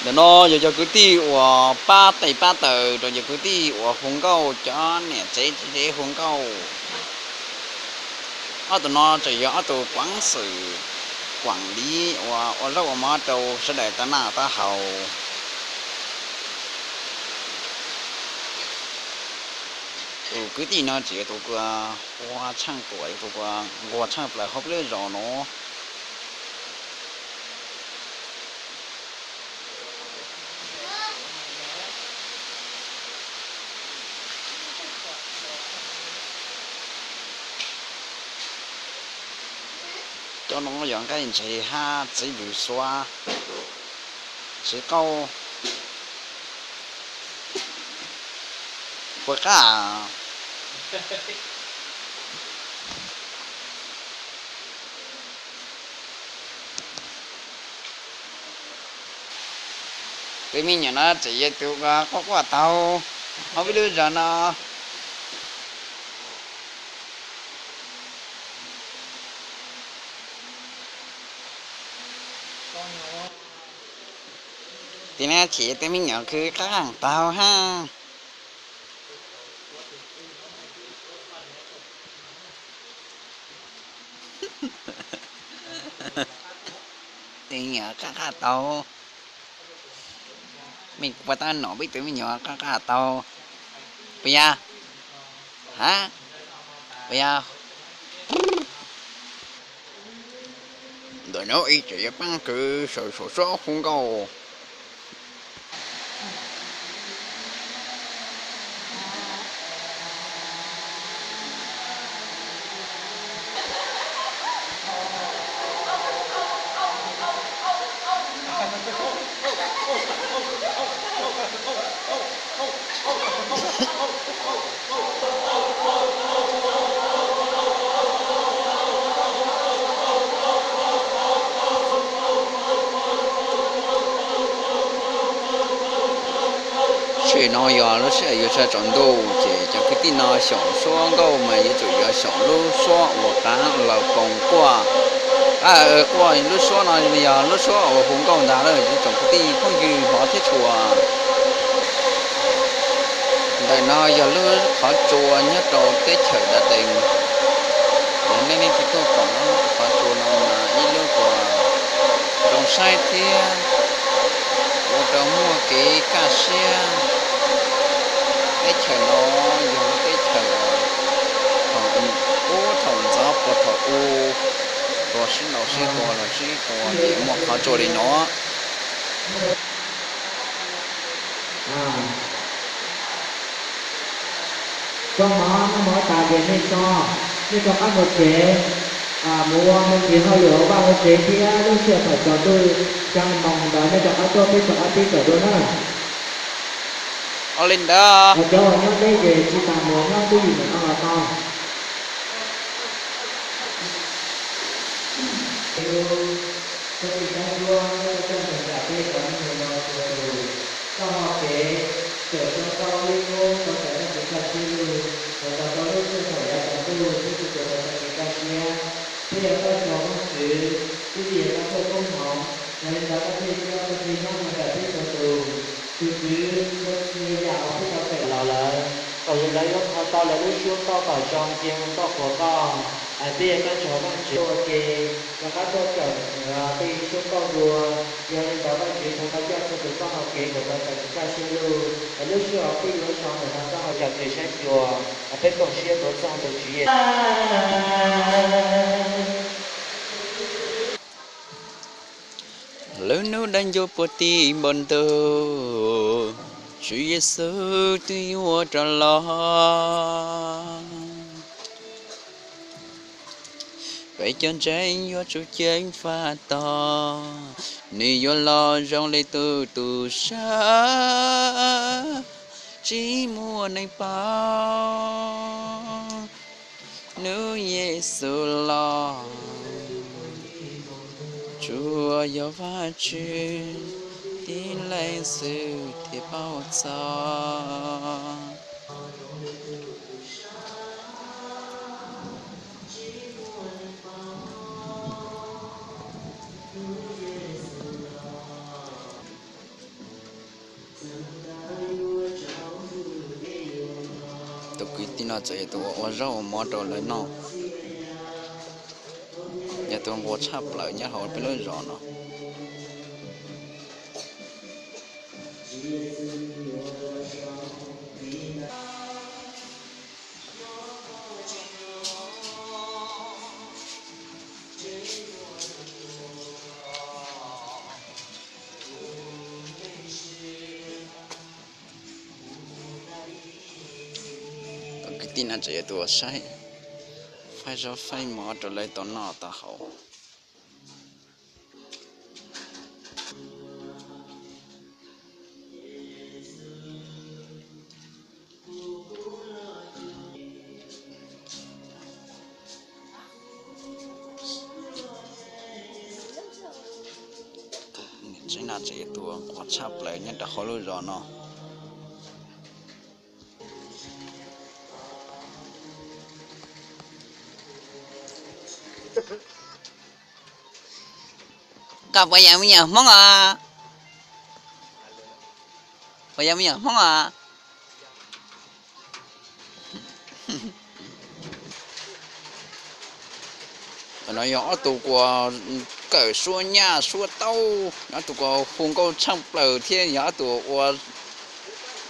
Ntawm no yog cov kwv tij uas pab tes pab taw rau cov kwv tij uas hu nkauj, cov niam tsev txiv tsev hu nkauj. Ob tug no tseem yog ob tug kuav xwm kuam liv uas ua zaub ua mov rau sawv daws tau noj tau haus. Tus kwv tij no tseem yog tus ua tsheej tuam, yog tus ua nquag tsheej plaws hauv peb lub zos no. Cov no yog nqaij ntses hab txiv lws xuav, txiv qaub, puas qab. Tus me nyuam no tseem yog tus quaj quaj taug hauv peb lub zos no. Tim no tseem yog tus me nyuam khwv qab qeej taug hab. Tus me nyuam qab qeej taug. Mej puas tab nom peb tus me nyuam qab qeej taug? Puas yog? Hab? Puas yog? Ntawm no ib tseem yog pab kwv saum saum xob hu nkauj. Tam sim no yog lub sij hawm yuav sawv tsaus ntuj ces cov kwv tij no xyaum suab nkauj mas yuav tsum yog xyaum lub suab uas qav laus poos quaj, quaj. Lub suab no yog lub suab uas hu nkauj ntag lauj, ib tsoom kwv tij phooj ywg hmov thiab tshua. Ntawm no yog lub qhov tsua nyob rau teb chaws Da Tees. Yog nej leej twg tuaj koom lub qhov tsua no mas ib lub uas zoo saib thiab ua rau muaj kev kaj siab. Teb chaws no yog lub teb chaws uas thaum ub thaum ntxov puag thaum ub tua sib ntaus sib tua los sib tua ces muaj qhov tsua li no. Tso mov noj mov tas ces nej tso, nej rov qab mus tsev, mus ua mus txiv hauj lwm vaj hauv tsev thiab lub sij hawm thaum tsaus ntuj xya moos ntawd nej rov qab tuaj peb rov qab pib tawm dua na. Ua li ntawd. Cov uas nyob deb ces tsis tas mus nyob twj ywm ntawm no los tau. Tag kis kaj ntug, koj coj mus nram peb cov neeg mus los txhua tus, txoj hau kev kawm Suab Nkauj ib hnub tau txais tag kis kaj siab lug, puas tau tau lub sij hawm yav tsaus ntuj thiab txhua tus tau tag kis kaj siab. Peb yog koj cov Vajtswv, peb thiaj yog koj txoj koob hmoov, yog li ntawd koj thiaj coj koj thiaj nyob mus nram peb txhua tus. Tus Tswv txhua tsav yam uas peb tau kawm los lawm, kom yog lawv yuav qhov tau lawv lub suab nkauj kom zoo cia mus nkauj qhuas koj. Peb yog koj cov Vajtswv ua ke, rov qab tuaj kawm tej suab nkauj dua. Yog li ntawd Vajtswv thov koj coj txhua tus txoj hau kev kom tau tag kis kaj siab lug. Es lub sij hawm peb yuav so ntawm no txoj hau kev saib xyuas, peb koom siab tuav txog tus Tswv Yexus. Lub hnub dawb ncuab puag tim npoo ntuj, Tswv Yexus twb yuav rov los. Peb cov ntseeg yuav tsum ceev faj tos, nws yuav los zoo li tus tub sab, tsis muaj neeg paub. Hnub Yexus los, tsuas yog Vajtswv tib leeg xwb thiaj paub txog. No txawm yog tus ua zaub ua mov rau lawv noj, yog tus nquag tshaj plaws nyob hauv peb lub zos no. Tus kwv tij no tseem yog tus ua saib, faib zaub faib mov rau lawv tau noj tau haus. Tsev no tseem yog tus nquag tshaj plaws nyob rau hauv lub zos no. Koj puas yog me nyuam Hmoob os? Puas yog me nyuam Hmoob os? No yog ob tug kuas kawm suab nyaj suab taub, ob tug kuas hu nkauj tshaj plaws thiab yog ob tug ua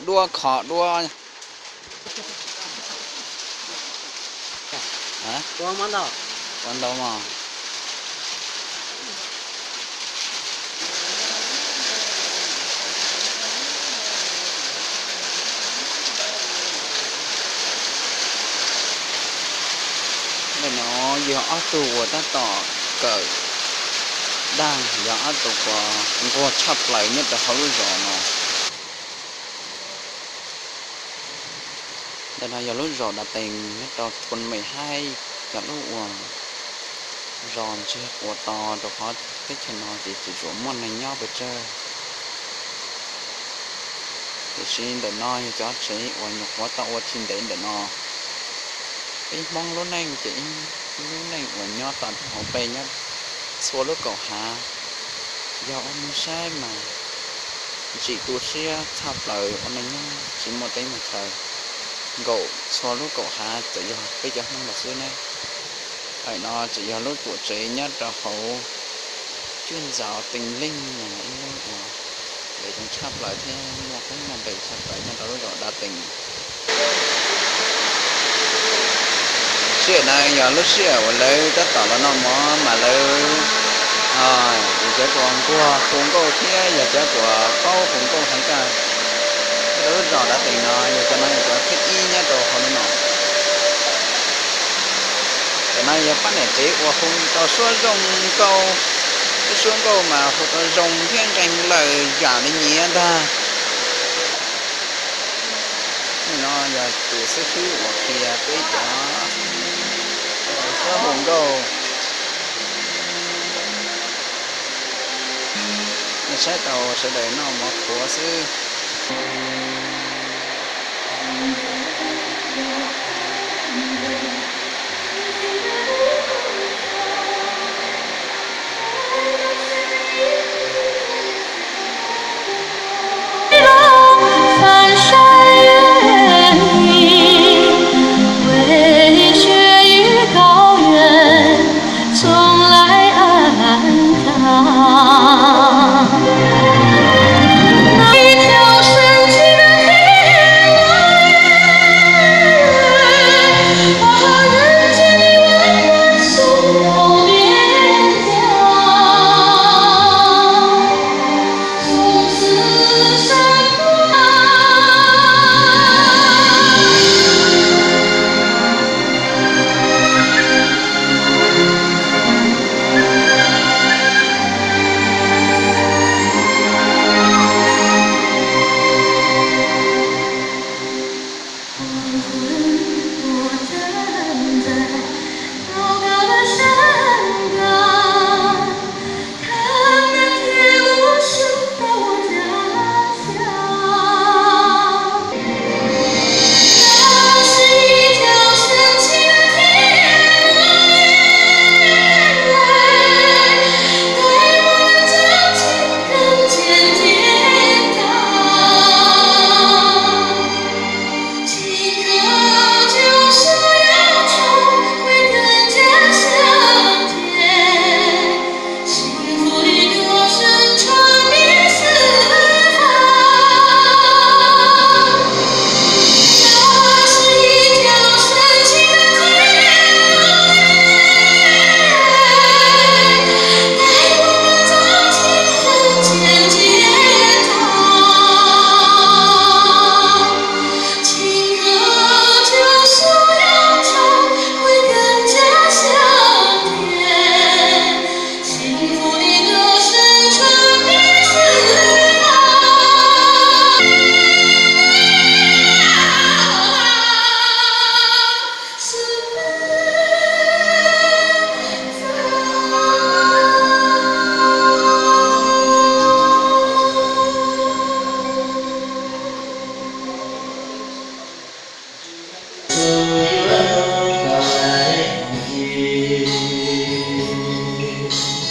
duab kho duab. Ua ntau mas. Ntawm no yog ob tug uas tab tom kawm dag, yog ob tug uas nquag tshaj plaws nyob rau hauv lub zos no. Ntawm no yog lub zos Dav Tees nyob rau Thoob Mem Haib, cov lub uas zos ntseg quas to rau qhov teb chaws no ces tsis tshua muaj neeg nyob pes tsawg. Tiam sis ntawm no yog cov tsev uas nyuam qhuav tau ua tsis ntev ntawm no. Peb Hmoob lub neej ces ib lub neej uas nyob tau rau hauv peb nyob txhua lub kaum hav, yog ua mus saib mas ntsim tu siab tshaj plaws ua neej nyob tsis muaj teb muaj chaw nkaum txhua lub kaum hav txawm yog peb cov Hmoob los xwb ne. Hais no tseem yog lub tuam tsev nyob rau hauv Cwj Ntxauv Tees Leej no ib lub uas ntev zoo tshaj plaws thiab muaj koob muaj npe tshaj plaws nyob rau lub zos Dav Tees. Sij hawm no yog lub sij hawm uas lawv tab tom los noj mov mas lawv yog cov uas nquag hu nkauj thiab yog cov uas paub hu nkauj heev kawg. Nyob rau lub zos Dav Tees no yog cov no yog cov thib ib nyob rau hauv lub no. Cov no yog pab niam tsev uas hu tau suab zoo nkauj, ib suab nkauj mas hu tau zoo thiab nqee lawm yam li nyiav ntag. Nim no yog tus xib hwb uas qhia peb cov suab hu nkauj. Nej saib tau sawv daws noj mov qhuav xwb.